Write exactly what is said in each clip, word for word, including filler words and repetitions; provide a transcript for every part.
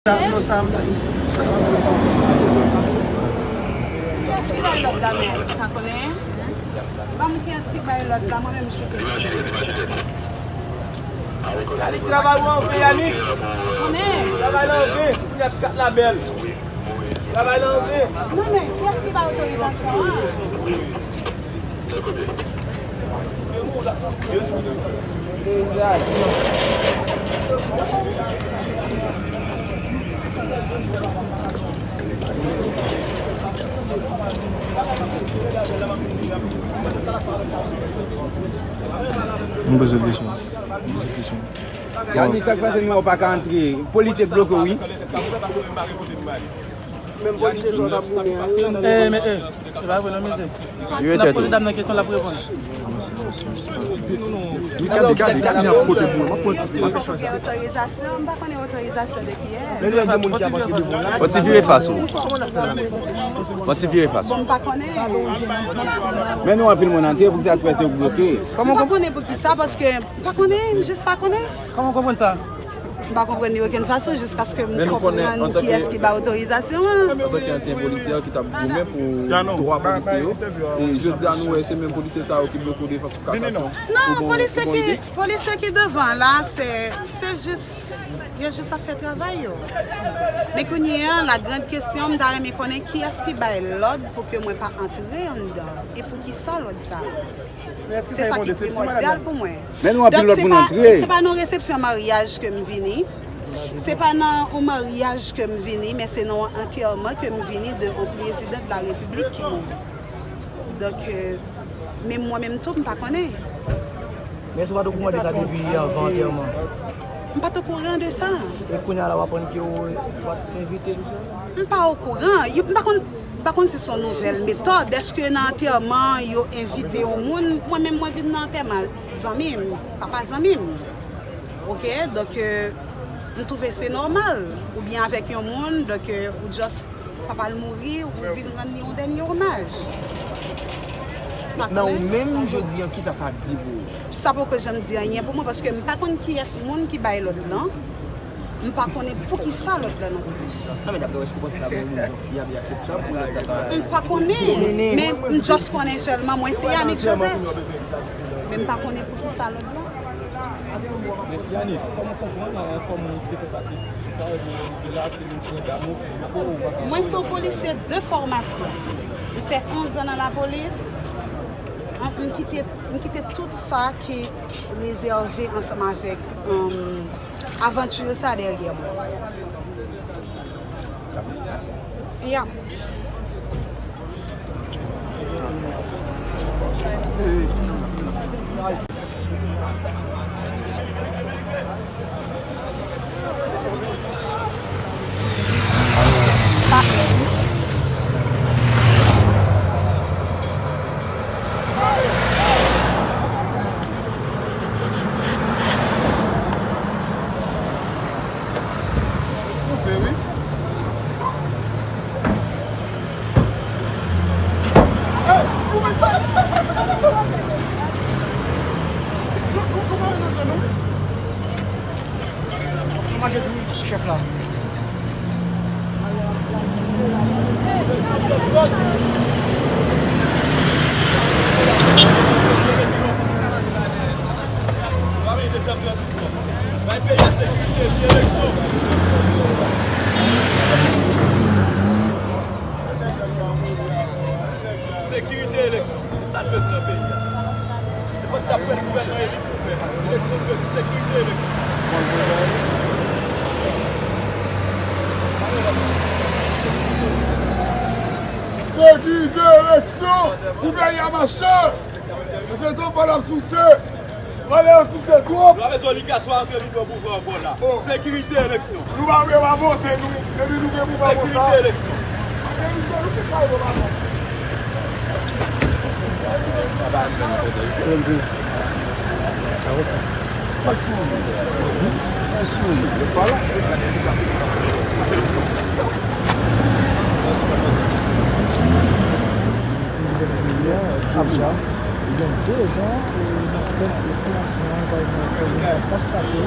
Kiyès ki bay lòd la menm? Ou pa konnen? Ban m kiyès ki bay lòd la, mwen menm m choute sou li. Yannick, travay ou anvi, Yannick. Konnen. Travay la anvi, pou y ap ti kat la bèl. Travay la anvi. Non, men, kiyès ki bay otorizasyon an? M poze l kesyon. M poze l kesyon. Yannick, sa k pase, non, ou pa ka antre. Polisye k bloke w, wi. Menm polisye sa w t ap goumen an, wi. Eh, men, eh, se pa vre, non, mesye. N ap poze dam nan kesyon, l ap reponn. Gade, gade, gade, n ap pote pou mwen. M ap pote. Mwen pa konnen otorizasyon, m pa konnen otorizasyon de kiyès. Fò ti vire fas ou. Fò ti vire fas ou. M pa konnen. Men nou anpil moun antre, pou ki sa k fè se ou k bloke? M pa konnen pou ki sa, paske m pa konnen, m jis pa konnen. Kòman w konprann sa? M pa konprann li okenn fason jiskaske m konprann kiyès ki ba otorizasyon an. Antanke ansyen polisye ki t ap goumen pou dwa polisye yo, e jodi a nou wè se menm polisye sa yo ki bloke w devan pou kasasyon. Non, polisye ki, polisye ki devan la, se, se jis, yo jis ap fè travay yo. Men kounye a, la grande question, m ta renmen konnen kiyès ki bay lòd pou ke mwen pa antre anndan, e pou ki sa lòd sa? Se sa ki primòdyal pou mwen. Men nou anpil lòt moun antre. Se pa nan resepsyon maryaj ke m vini. Se pa nan yon maryaj ke m vini, men se nan yon antèman ke m vini de yon prezidan de la repiblik ki mouri. Donk, euh, men mwen menm tou, m pa konnen. Men èske w pa t okouran de sa depi anvan antèman? M pa t okouran de sa. E kounye a la, w aprann ke w, w pa t envite, tout sa? M pa okouran. Yo, m pa konn, m pa konn si se yon nouvèl metòd. Èske nan antèman, yo envite yon moun? Mwen menm, mwen vin nan antèman zanmi m, papa zanmi m. Oke, donk, euh, m twouve se nòmal. Oubyen avèk yon moun, donk, euh, ou just papa l mouri, ou vin rann li yon dènye omaj. Nan ou menm, jodi a, kisa sa di pou ou? Sa poko janm di anyen pou mwen, paske m pa konn kiyès moun ki bay lòd lan. M pa konnen pou ki sa lòd lan nan polis. Non, men daprè w, èske w panse ta gen yon rezon fyab e akseptab pou lòd sa ta... M pa konnen, men m just konnen sèlman mwen se Yanick Joseph. Men m pa konnen pou ki sa lòd lan. Men Yanick, kòman w konprann, eh, kòman w te fè pase sitiyasyon sa, epi rive la, se menm frè dam ou ki bloke w, ou pa ka... Mwen se yon polisye de fòmasyon. M fè onz an nan lapolis. M kite, m kite tout sa ki rezève ansanm avèk, um, avanti sa dèyè mwen. Ya. Koupe, wi. Chèf la. Sekirite eleksyon. E sa n bezwen nan peyi a. Nenpòt sa pou fè gouvènman eli pou fè. Eleksyon dwe di sekirite eleksyon. Sekirite eleksyon pou peyi a mache. Mesye, twòp pa n ap souse. Vòlè yo souse twòp. Nou pa bezwen oligatwa antre pou pran pouvwa ankò la. Sekirite eleksyon. Nou pa vle pa vote, nou, depi nou gen pouvwa konsa. Sekirite eleksyon. Deja, gen dezan, e nan tèt popilasyon an, pa egzanp, sa nou konstate,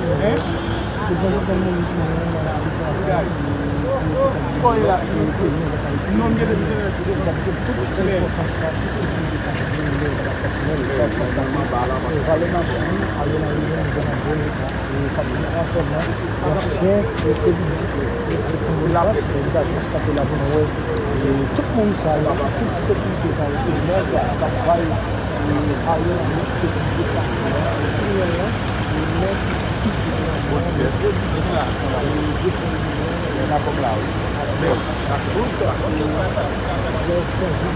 Valè machin, Ariel Henry menm li gen nan bon eta. E, k ap gen antènman ansyen, e, prezidan, e, Alexandre Lagos, e, li t al konstate la pou nou wè, e, tout moun sa yo, tout sekirite sa yo, se nèg k ap bay, e, Ariel Henry ki te deplase a, e, kriminèl lan, e, nèg ki bon ti pèp. Bon ti pèp. Nan kòm la, wi. Lè w chanje,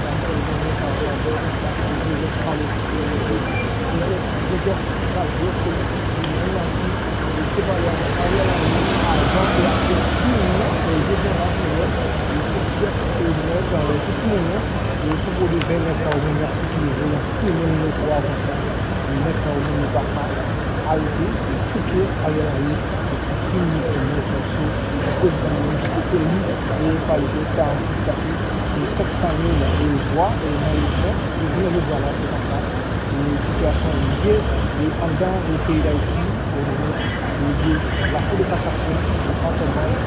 Pou pwodui ven nèg sa yo menm y ap sikile vo, y ap tounen l nan twa konsa. Nèg sa yo menm yo pa ka arete, yo souke Ariel Henry, yo pa pini pou nèg sa yo, se prezidan menm ki te eli, e pa l te ka plis pase, e, senk san mil, e, vwa, e, nan eleksyon. E jounen jodi a la, se pa sa. E, sitiyasyon an ye, e, anndan, e, peyi Dayiti, e, e, e, lakou de kasasyon, e, antènman,